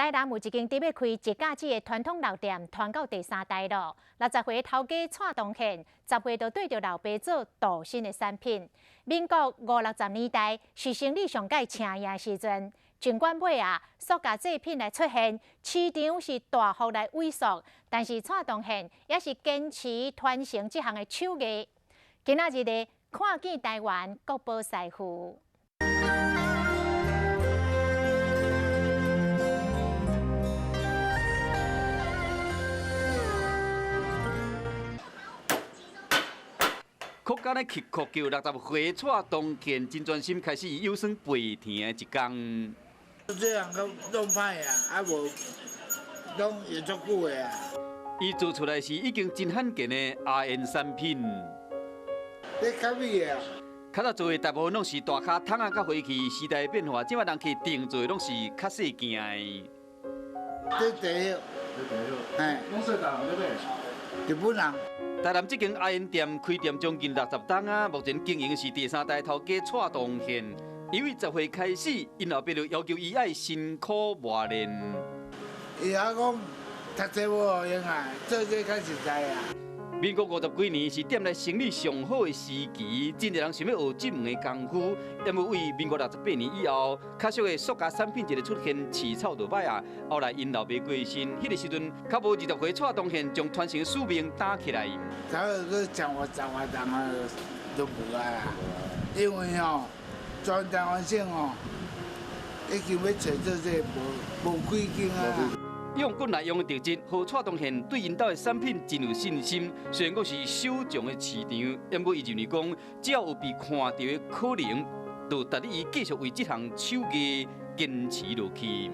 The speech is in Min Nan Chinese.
台南有一間佇欲開一甲子的傳統老店，傳到第三代咯。60歲頭家蔡東憲，10歲就綴著老爸做鍍鋅的產品。民國五六十年代是生理上蓋盛的時陣，儘管尾仔，塑膠製品來出現，市場是大幅來萎縮，但是蔡東憲也是堅持傳承這項的手藝。今仔日的看見台灣國寶師傅。苦工咧刻苦叫60歲蔡東憲真專心開始有算背甜的一工。這樣閣弄歹啊，啊無攏用足久的啊。伊做出來是已經真罕見的阿煙產品。這較美的啊。較早做的大部分攏是大跤桶仔佮花器，時代變化，這擺人去定做的攏是較細件的。這茶葉，這茶葉，嘿，攏說台灣咧買？日本人。台南這間阿煙店開店將近60冬啊，目前經營是第三代頭家蔡東憲。因為10歲開始，𪜶老爸就要求伊愛辛苦磨練。伊也講讀冊無路用啊，做這較實在啊。民國50幾年是店內生意上好的時期，真濟人想欲學這門的功夫。毋過為民國68年以後，較俗的塑膠產品一个出現，市場就歹啊。後來𪜶老爸過身，彼个時陣較無20歲蔡東憲將傳承使命擔起來。差不多10外10外人啊，都無啊啦。因為吼，全台灣省吼，已經欲揣做這個無幾間啊。用骨來用的特質，予蔡東憲對𪜶兜的產品真有信心。雖然閣是小眾的市場，毋過伊認為講，只要有被看著的可能，就值得伊繼續為這項手藝堅持落去。